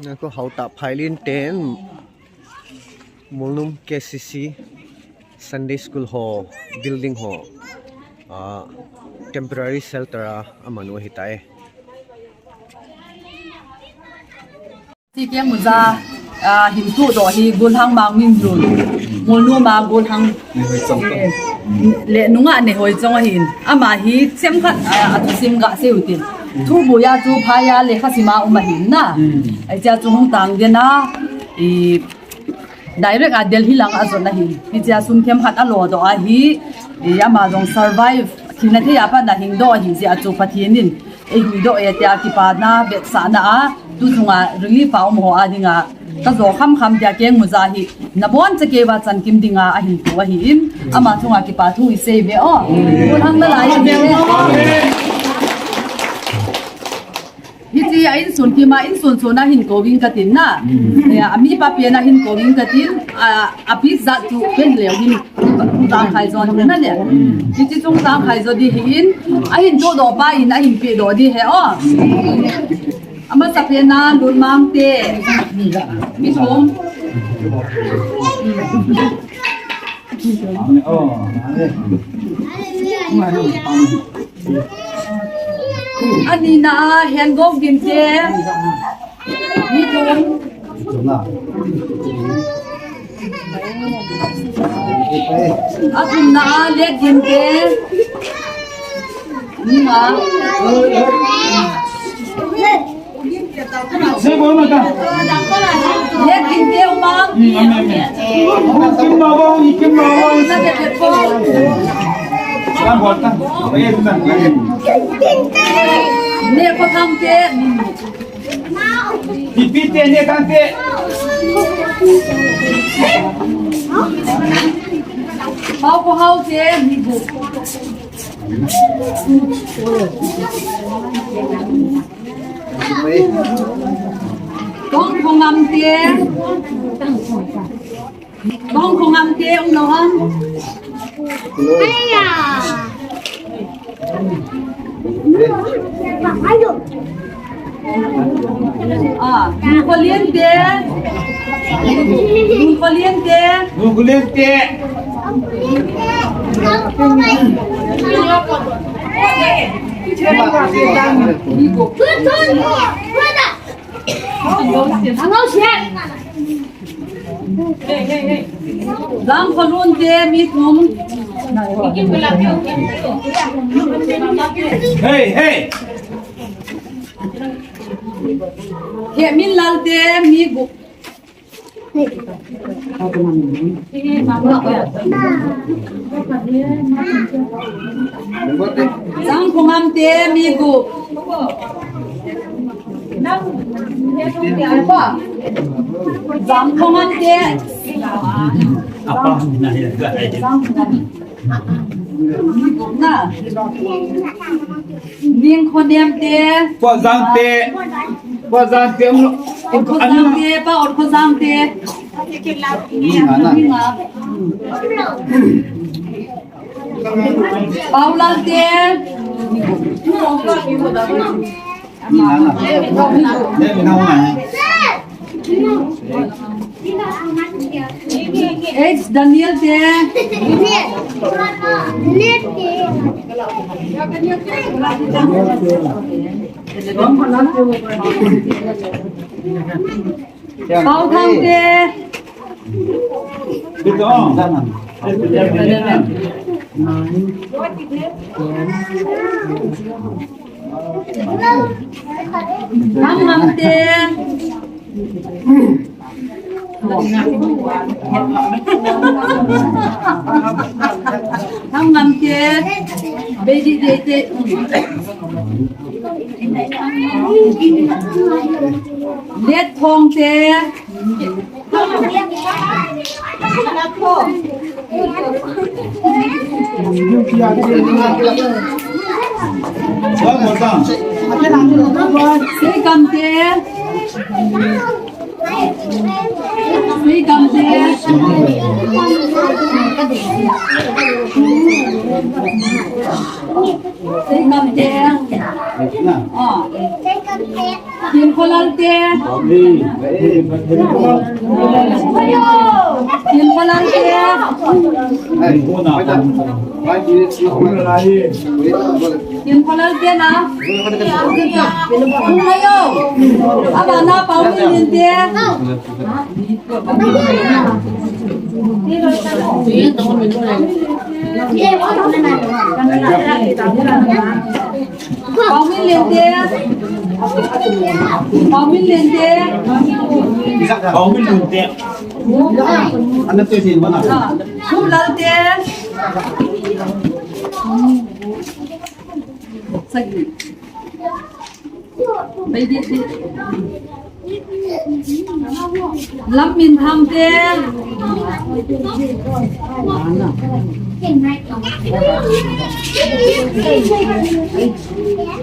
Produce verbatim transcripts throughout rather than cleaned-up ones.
Nako hauta phailin ten Mulnum K C C Sunday School ho building ho, ah, temporary shelter a amanu ahitai. Ti keng muja, ah, hin tu do hi Gulhang Mang Min Lun. Mulnum a Gulhang le nunga ne hoi chong ahin. Ama hi chem khat, ah, atu sim ga se utin. Thu buya chu phaya le kha sima um ahin na. Ai cha chu hung tang de na. I Direct a Delhi lang a jot ahi. Hichea sum themkhat alo doh ahi. E, ama jong survive. Thina thei a pat na hing doh ahi jeh a chu Pathen in eihui doh e tia kipana vetsahna a. Tu chunga relief a um ho a dinga ka jo kham kham tia keng muja hi. Nabon chakei va chan kim dinga ahin tu ahi in. Ama chunga kipa thu i sei ve o. Kul hang na lai ve. Hitia insun kima insun suna hin koving katin na. Ya, ami pa pena hin koving katin, a, a pizza chu pen leo hin tang khai jon na le. Hiti chung tang khai jo di hin, ahin tu do pa in ahin pe do di he o. Ama sa pena lun mang te. Mi thum. Ani na a hen gok din te. Mi thum. A thum na a let din te. Ni ma. Ye kin te uma. Ne ko thang te. Pipi te ne thang te. Pau ko hau te ni bu. Kong khongam te. Kong khongam te um lo ham. Aya. Ah, Lungkholien te. Lungkholien te. Lungkholien te. Jangkholun te mi thum. Hey, hey. Heminlal te mi gup. Jangkhongam te mi gup. Jangkhongam te. Na. Ning Khonem te. Pojang te. Pojang te. Ot Khojang te, Pa Ot Khojang te. Paulal te. H Daniel te. Pau Thang te. Thang Ngam te. Thang Ngam te. Baby te te. Let Thong te. Sei Kam te. Seikamte. Seikamte. Ah. Kimkholalte. Kimkholalte. Kimkholalte na. Ayo. Abana Paomilinte. Paomilinte. Paomilinte. Paomilinte. Ana tu sin mana. Kumlalte. Sagi. Lamminthangte.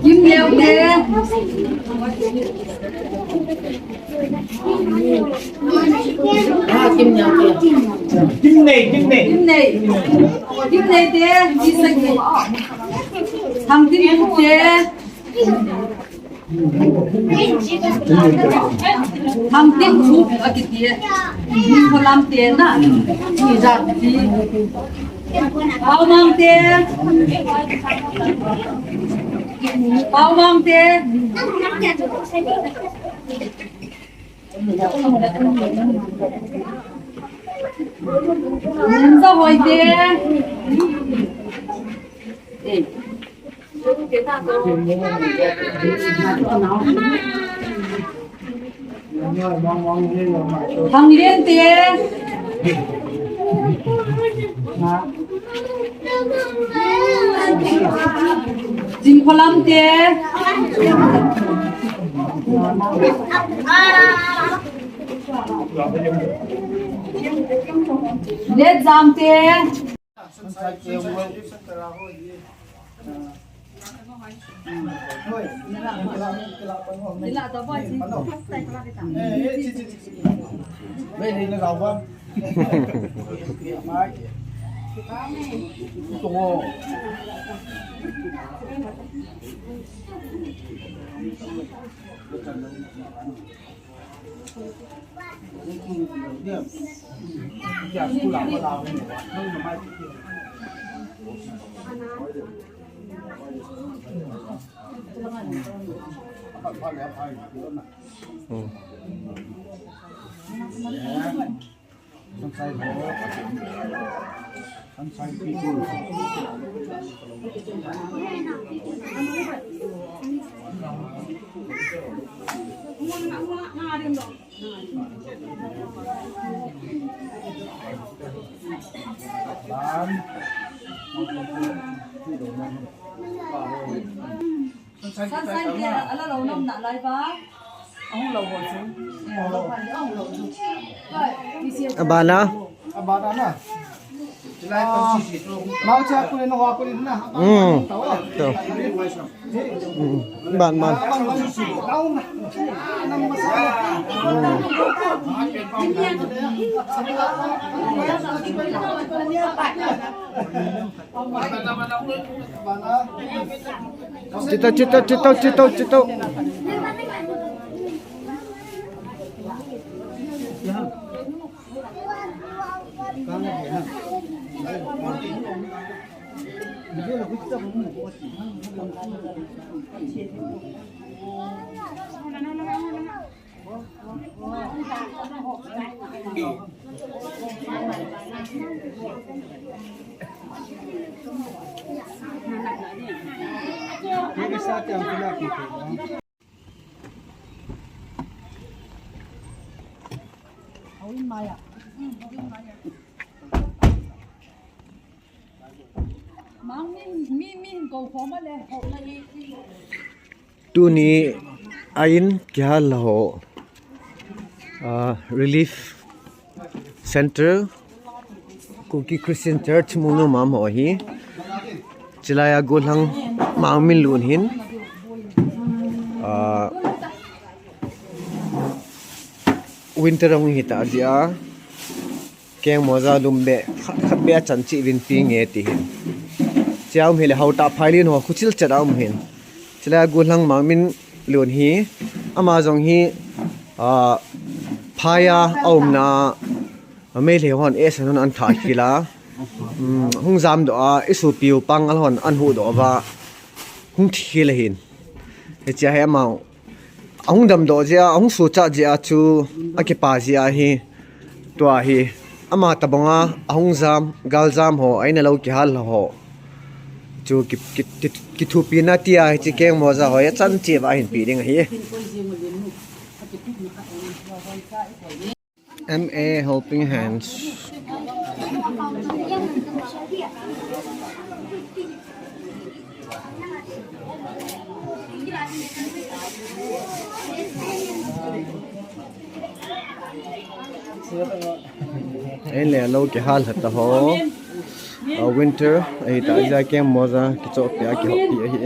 Kimneote. Kimnei, Kimnei. Kimnei. Kimneite. Thangtinphupte. Thangtinphup akiti. Kimkholamte na. Paomangte. Paomangte. Sahoite. Thangliente. Jingkholamte. Letjangte. Sansan ke ala lo nom na lai ba. Ahung lo ho chu. Abana. Abana na. Mau cha kunin, hoa kunin na. Hmm. To. Hmm. Ban, ban. Chito, chito, chito, chito, chito. Tuni a in kihal ho, ah, Relief Centre, Kuki Christian Church munu mam ho hi. Chilai a gollhang Mangminlun hin, ah, Winter hung hita jia, keng moja lum be khat khat be a chan chi vin pi nge ti hin. Chia um hile hauta phailin ho khuchil chat a um hin. Chila gu hlang ma min lun hi, ama jong hi, a, phaya a umna, a, mei le hon e san hon an tha khila. Um, hung jam do a, isu piu pang al hon an hu do va. Hung thi khila hin. He chia he ama ahung damdoh jeh a, ahung suhchat jeh a chu akipa jeh ahi. Tua hi ama tabang a, ahung jam, galjam ho, a in a lou kihal ho chu ki, ki, ki, kithupina tia hiche keng moja ho hi achan cheh uva ahin pe ding ahi. M A Helping Hands. Ei le lou kihal lhata ho. A winter, ahita jeh a keng moja kichoh peh a kihop peh ahi.